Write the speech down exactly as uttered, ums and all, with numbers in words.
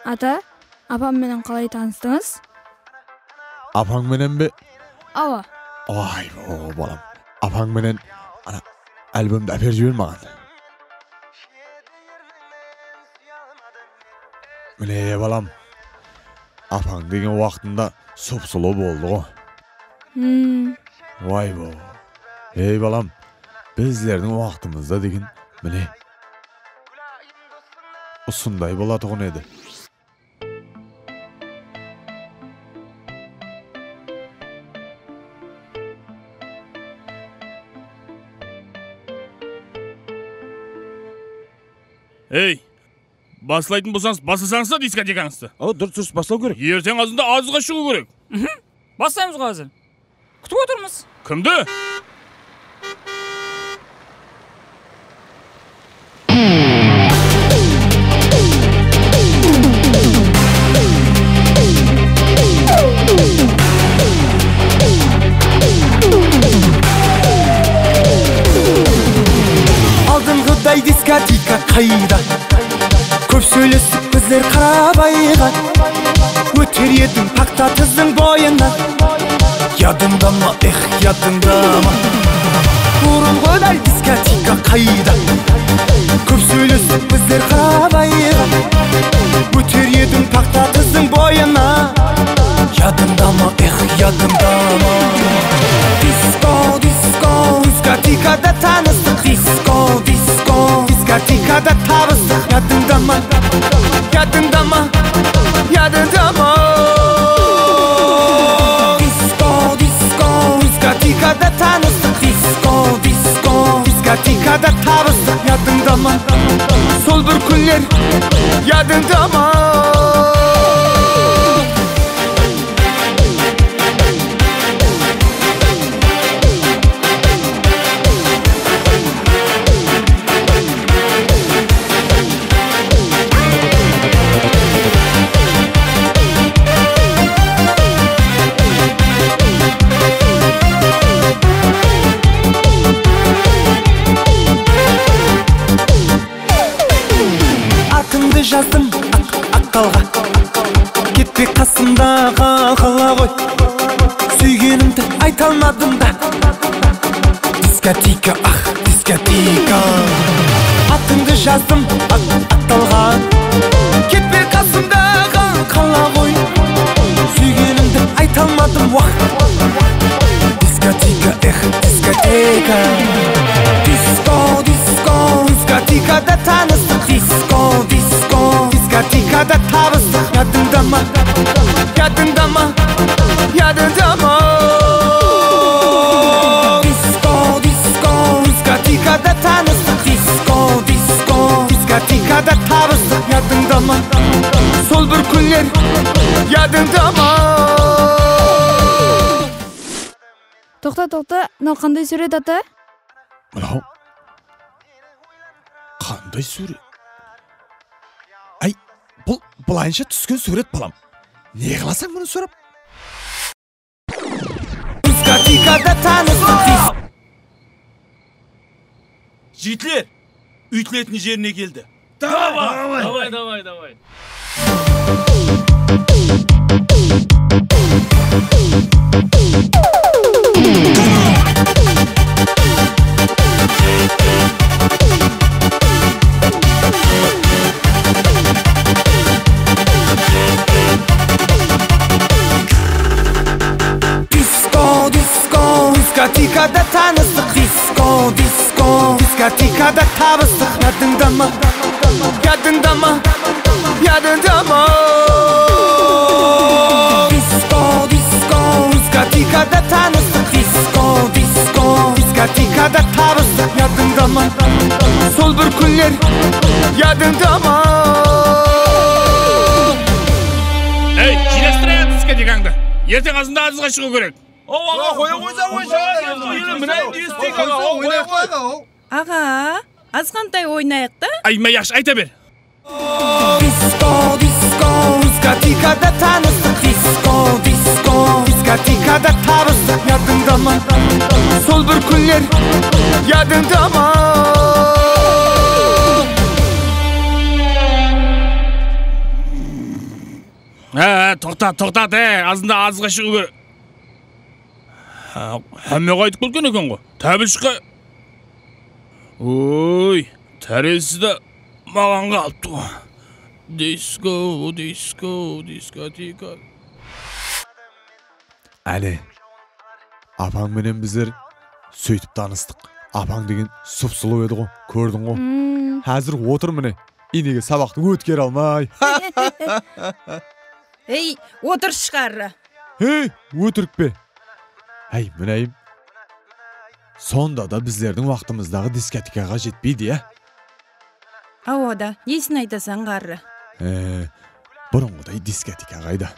Ata, apam menen qalay tanıstıńız? Apań menen be? Awa. Ay, o, balam. Apań menen ana albomdı áperip jiber maǵan. Mine, balam. Apań degen waqtında sup-sulıw boldı ǵo. Hmm. Vay bo. Ey, balam, bizlerdiń waqtımızda degen, mine, usınday bolatuǵın edi. Ey, baslaytın bolsańız, baslasańız da diskotekańızdı. Aw, durıs, durıs, baslaw kerek. Erteń azında azızǵa shıǵıw kerek. Mhm. Baslaymız ǵo házir. Kútip otırmız. Kimdi? Aldınǵıday diskoteka qayda? Kóp sóylestik bizler Qarabayǵa. Óter ediń paxta tizdiń boyına. Yadıńda ma, ex, yadıńda ma? Burınǵıday diskoteka qayda? Kóp sóylestik bizler Qarabayǵa. Óter ediń paxta tizdiń boyına. Yadıńda ma, ex, yadıńda ma? Disko, disko, diskotekada tanıstıq. Disko, disko, diskotekada tabıstıq. Yadıńda ma? Yadıńda ma? Yadıńda ma? Disko, disko, diskotekada tanıstıq. Disko, disko, diskotekada tabıstıq. Yadıńda ma? Sol bir kúnler yadıńda ma? Atıńdı jazdım aq, aq talǵa. Ketpe qasımda ǵal-, qala ǵoy. Súygenimdi ayta almadım da. Diskoteka, ah, diskoteka. Atıńdı jazdım aq, aq talǵa. Ketpe qasımda ǵal-, qala ǵoy. Súygenimdi ayta almadım, wah. Diskoteka, ex, diskoteka. Disko, disko, diskotekada tanıstıq. Disko, disko, diskotekada tabıstıq. Yadıńda ma? Yadıńda ma? Yadıńda ma? Disko, disko, diskotekada tanıstıq. Disko, disko, diskotekada tabıstıq. Yadıńda ma? Sol bir kúnler yadıńda ma? Toqta, toqta, mınaw qanday súwret, ata? Mınaw qanday súwret? Áy, bul bılayınsha túsken súwret, balam. Ne qılasań bunı sorap? Diskotekada tanıstıq. Jigitler, úytiletin jerine keldi. Davay! Davay, davay, davay. Disko, disko, diskotekada tanıstıq. Disko, disko, diskotekada tabıstıq. Yadıńda ma? Yadıńda ma? Yadıńda ma? Disko, disko, diskotekada tanıstıq. Disko, disko, diskotekada tabıstıq. Yadıńda ma? Sol bir kúnler yadıńda ma? Ey, jıynastır ya diskotekańdı. Erteń azında azızǵa shıǵıw kerek. Awa, awa, qoya qoysa, qoysa. Mına endi esiteyik, awa, qoya qoy. Aǵa, azǵantay oynayıq ta. Ay, ma, yaqshı, ayta ber. Disko, disko, diskotekada tanıstıq. Disko, disko, diskotekada tabıstıq. Yadıńda ma? Sol bir kúnler yadıńda ma? Toqta, toqta, ey, azında azıǵa shıǵıw kerek. Ha, hámme qaytıp ketken eken ǵoy. Tábilshikqa. Oy, tárezisi de maǵan qalıptı ǵoy. Disko, disko, diskoteka. Áne, apań menen bizler sóytip tanıstıq. Apań degen sup-sulıw edi ǵo, kórdiń ǵo. Hmm. Házir otır mine, inege sabaqtı ótkere almay. Ey, otır shıǵarı. Hey, ótirik pe? Háy, múnayım. Sonda da bizlerdiń waqtımızdaǵı diskotekaǵa jetpeydi, ya? Awa da, nesin aytasań, ǵarrı? E, burınǵıday diskoteka qayda?